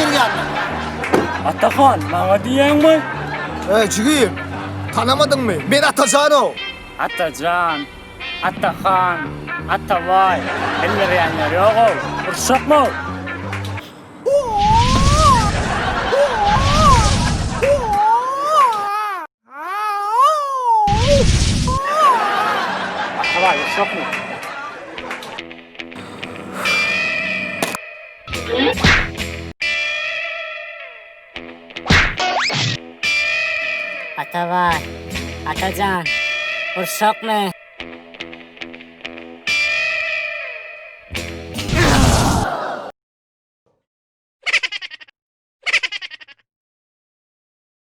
gelýänler. Atahan, maňa diýýäňmi? Eý, jigim, tanamadyňmy? Men Atajan-ow! Atajan, Atahan, Atabaý, bildirýän ýeri ýog-ow. Uruşjakmy-ow? Atabaý, uruşjakmy? Atabaý, Atajan, uruşjakmy?